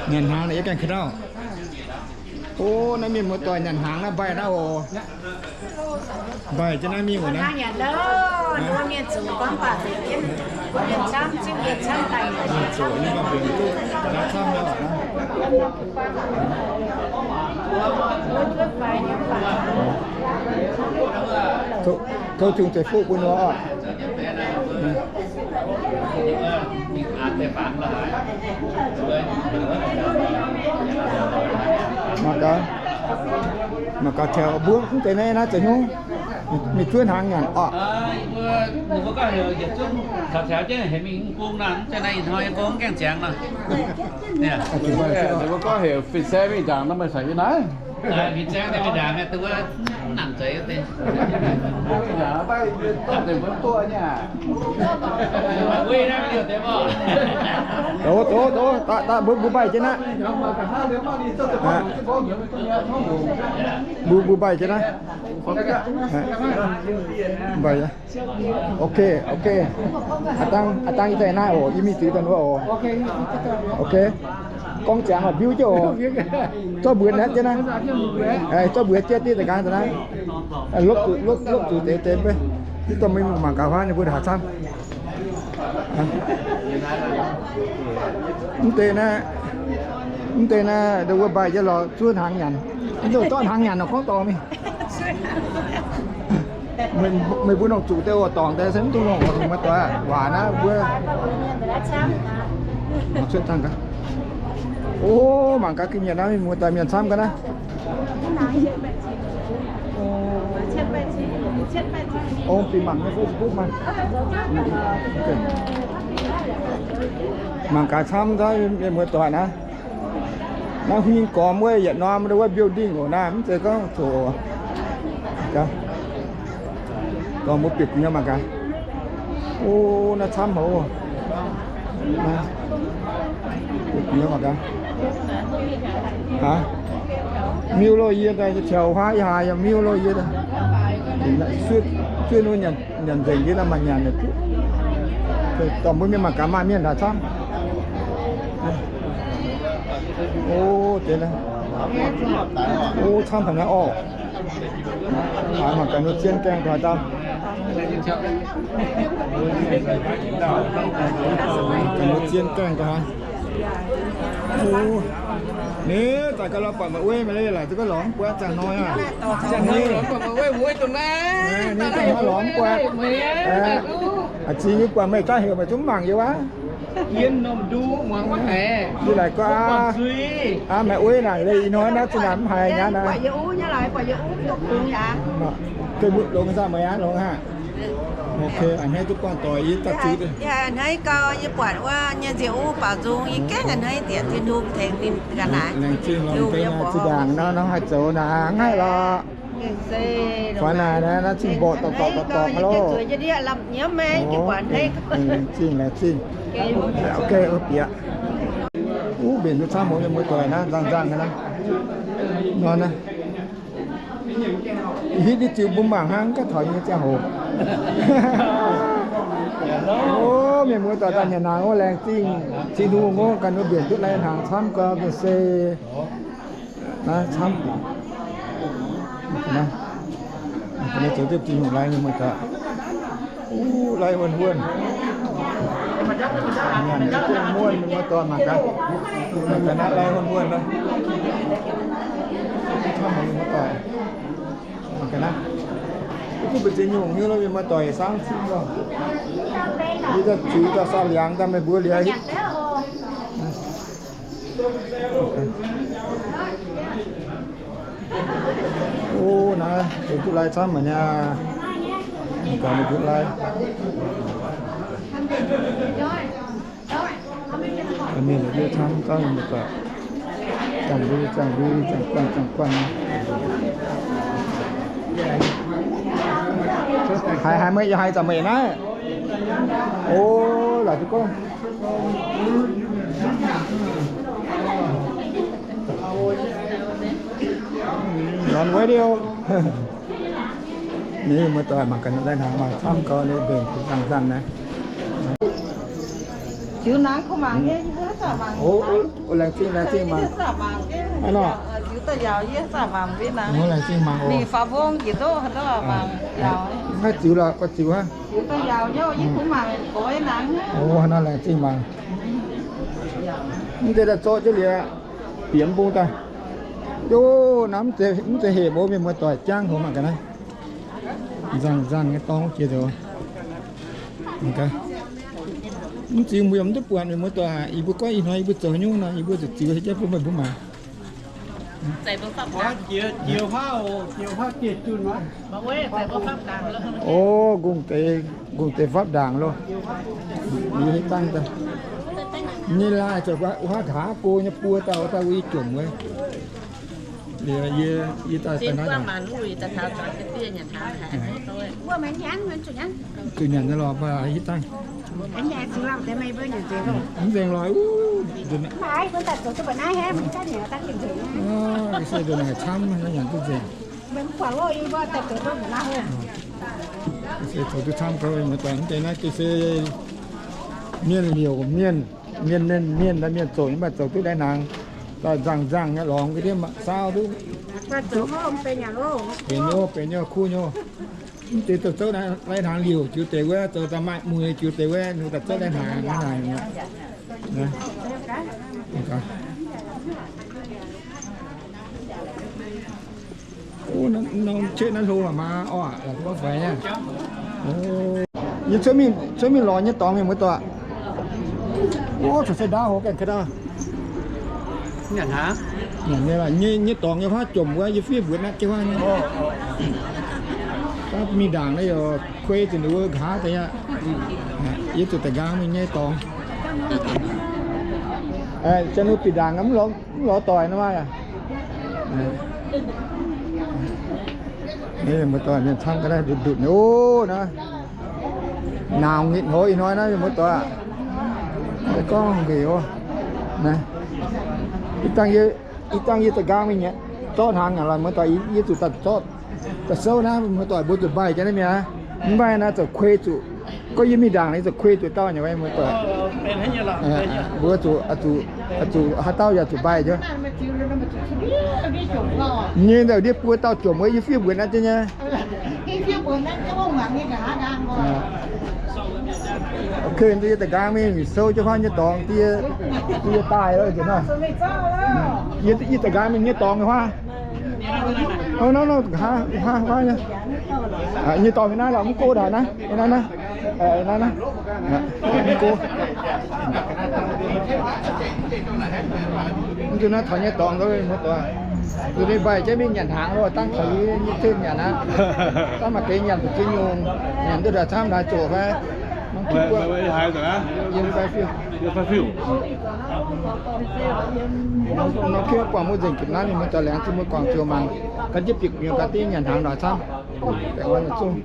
Nyanc hnaangx naaiv yie ganh ka'ndauh. O, naaiv mienh muoz-doic nyanc hnaangx naaiv mbaih naaiv oc. Mbaih jienv naaiv mingh oc naaiv. Tov, tov Tin-Hungh ceix fuqv bun nor oc. Mangc gaax, mangc gaax taux mbuo mv deix naaiv, naaiv za'hnyungv mingh zuov hnaangx nyanc orqc. Ninh mbuo gorngv heuc fih se mingh ndaangc nor, meih caux yie naaiv. Doz, doz, doz, daaih, daaih, mbuo, mbuo mbaih jienv naaiv. Mbuo, mbuo mbaih jienv naaiv. Mbaih. Ok, ok. Aa dangh, aa dangh yie daaih naaiv oc, yie mingh ziux daaih wuov oc. Ok. Gorngv ziangx oc, mbiuv jienv oc. Zorqv mbuox naaiv jienv naaiv. Zorqv mbuox jienv diqv daaih nqaang daaih naaiv. Lopv zuqc, lopv, lopv zuqc deix deix mv bei. Diqv daaih mingh mangc gaax huaav ninh mbuo haaix camv. Mv deix naaiv, mv deix naaiv, ndau wuov mbaih jienv lorz zuov hnaangx nyanc. Mv deix zorqv hnaangx nyanc nor gorngv dorngc mingh. Meih mbuo nongc zuqc deix oc, dorngc deix se mv duqv nongc oc, muoz-doic aac, waac naaiv mbuo. Cuotv dangh gaax. O, mangc gaax ga'nyiec naaiv mienh muoz-doic mienh camv gaax naaiv. O, fih mangc nyei Facebook maah. Mangc gaax camv daaih mienh muoz-doic naaiv. Naaiv huing gormx wuov yietc norm wuov building oc naaiv, mv zeiz gorngv zoqc. Gorngv mbuo bieqc gu'nyuoz mangc gaax. O, naaiv camv haic oc. Bieqc gu'nyuoz mangc gaax. Miuc loh yie daaih, taux huaav yie haiz yaac miuc loh yie daaih. Sueih nuov nyanc nzengc yie daaih maaih nyanc. Dorh mbuo mienh mangc gaax maaih mienh haaix camv. O, deix naaiv. O, camv haic naaiv orqc. Haaix mangc gaax nor zien gaengh daaih daaih. Gaax nor zien gaengh daaih. O, ninh daaih gaax lorz buatc maaih uix maaih leiz laaix, za'gengh lorz mv buatc zaangc hnoi aac. Ninh zaangc hnoi lorz mv buatc. A'zing yie buatc meih jaav heuc meih zungv mangc yie wuov. Yie laaic gorngv aav, maaih uix naaic leiz ih hnoi naaiv zinh ndaangc mv haiz nyei naaiv. Gengh mbuo longx zaah meih aav, longx aqv. Ok, a'hneiv duqv buangh doic yie daaih zuqc. A'hneiv gau, yie buatc wuov nyei nziaaux uv baaux nzung, yie gengh a'hneiv diex Tin-Hungh tengx ninh ga'naaiv. Laengz zingh longx deix naaiv zinh ndaangc nor, nor haih zoux naaic hnangv haaix lorqc. Faaux naaic naaiv, naaiv zingh mborqc dorngc dorngc dorngc dorngc loh. Laengz zingh, laengz zingh. Ok, bieqc. Uv, mbenc duqv camv haic, mienh muoz-doic naaiv, nzangh nzangh naaiv. Nor naaiv. Hitv nyei ziux mbuo mangc hnangv, gaav taux nyei ziangh hoc. O, mienh muoz-doic daaih nyanc hnaangx ov, laengz zingh Tin-Hungh ov, ganh wuov mbienc duqv lai hnaangx camv gau ga'sie. Naaiv camv. Naaiv zoux duqv Tin-Hungh lai nyei muoz-doic. Uv, lai wuonh wuonh. Nyanc duqv muonh, mienh muoz-doic mangc gaax. Mangc gaax naaiv lai wuonh wuonh nor. Camv haic mienh muoz-doic. Mangc gaax naaiv. Mv gunv mbu'ziex nyungc hnyouv lorqc, mienh muoz-doic saangv cing lorqc. Yie daaih ziux daaih saau liangx daaih meih mbuo liuz hitv. O, naaiv deix duqv lai camv haic niaa. Gaax ninh duqv lai. Mienh duqv camv camv ninh gaax. Ziangh ndui, ziangh ndui, ziangh guanh, ziangh guanh. Haiz, haiz meih, haiz zanc meih naaiv. O, laaix duqv gorngv. Nonc video. Ninh muoz-doic mangc gaax lai hnaangx maaih camv gau, ninh mbenc nzangh nzangh naaiv. Ziux nangx kuv mangc nyei, yie zaah mangc. O, laengz zingh, laengz zingh mangc. Aa nor. Ziux daaih yaauc yie zaah mangc mbuo nangx. Laengz zingh mangc oc. Ninh faaux mbong njiec ndoqv haaix nor mangc yaauc. Maiv ziux lorqc, gorngv ziux aqv. Ziux daaih yaauc nyei, yie kuv mangc goix nangx. O, haaix nor laengz zingh mangc. Mv deix daaih zorqv jienv liuz, bieqc mbong daaih. Yo, naaiv mv zeiz hepc oc, mienh muoz-doic, jangv hoc mangc gaax naaiv. Nzangc nzangc nyei dorngx jiex nzengc. Mv ziux mbuo yaac mv duqv buatc, mienh muoz-doic. Yie mbuo gorngv ih hnoi yie mbuo zoux haaix nyungc nor, yie mbuo zuqc ziux haaix jauv bun meih mbuo mangc. O, ngongh deix, ngongh deix fapv ndaangc loh. Yie hiuv dangh daaih. Nyei laaih zoux wuov nqa'haav go nyei buo dauh daaih wuov yie jomc wuov. Liuz yie, yie daaih daaih naaiv daaih. Zuqc nyanc nyei lorqc, mv baac hiuv dangh. Mv nzengc lorqc, uh, se nzengc haic camv, naaiv nyanc duqv nzengc. Se zoux duqv camv gauh, mv deix naaiv se mienh liouc mienh, mienh, mienh, mienh, mienh zoux nyei, mv baac zoux duqv laih hnaangx, daaih nzangc nzangc nyei lorngx, saau duqv. Benx nyei, benx nyei, kuv nyei. Mv deix zoux zouv laih hnaangx liouc jiu deix wuov, zoux daaih maaih mueiz jiu deix wuov, ninh daaih zouv laih hnaangx naaiv. Norm cuotv naaiv hlo maah, orqc, gorngv faix aqv. Yie cuotv mingh lorz nyei dorngx mienh muoz-doic. O, cuotv se ndaauv hlo gaengh ka'ndau. Nyanc nyei, nyei dorngx nyei huaav jomc wuov, yie fiev mbuox naaiv jienv huaav nyei. Mingh ndaangc naaiv yaac kuei zuqc ninh wuov nqa'haav deix aqv. Yie zuqc da'nqaang mingh nyei dorngx. Janx-hlo bieqc ndaangc mv lorz doic nor maah. Muoz-doic mienh camv ga'naaiv ndutc ndutc nyei oc naaiv. Nauz nyitc hoz ih hnoi naaiv muoz-doic. Gorngv nquenc oc. Ih dangh yie da'nqaang mingh zorqv hnaangx aqv lorqc muoz-doic, yie zuqc daaih zorqv daaih souv naaiv muoz-doic mbuo zuqc mbaih jienv naaiv mi'aqv. Mv mbaih naaiv zuqc kuei zuqc. Gorngv yie mingh ndaangc naaiv zuqc kuei zuqc dauh nyei muoz-doic. Mbuo zuqc, zuqc haaix dauh yaac zuqc mbaih jienv. Nyei ndau ndiev buo dauh jomc wuov, yie fiev mbuox naaiv jienv nyei. Kei yie da'nqaang mingh souv jienv huaav nyei dorngx, yie daaih lo nor. Yie da'nqaang mingh nyei dorngx nyei huaav. Nor, nor, nqa'haav, nqa'haav, nqa'haav nyei. Nyei dorngx nyei naaiv lorqc, mv go ndaaih naaiv, naaiv naaiv. Naaiv naaiv. Mv go. Mv zuqc naaiv taux nyei dorngx nor, mbuo zuqc ninh mbaih jienv mingh nyanc hnaangx loh, dangv taux yie nyei zinh nyanc aqv. Dangv maaih deix nyanc mbu'ziex nyungc, nyanc duqv ndaaih camv ndaaih zoqc fai. Norm kiuv buangh mbuo nzengc gipv naaiv ninh mbuo daaih laengz zingh mbuo guangc ziouc mangc, gan jienv bieqc gu'nyuoz gaax dingv nyanc hnaangx ndaaih camv. Baengh orn yietc zungv.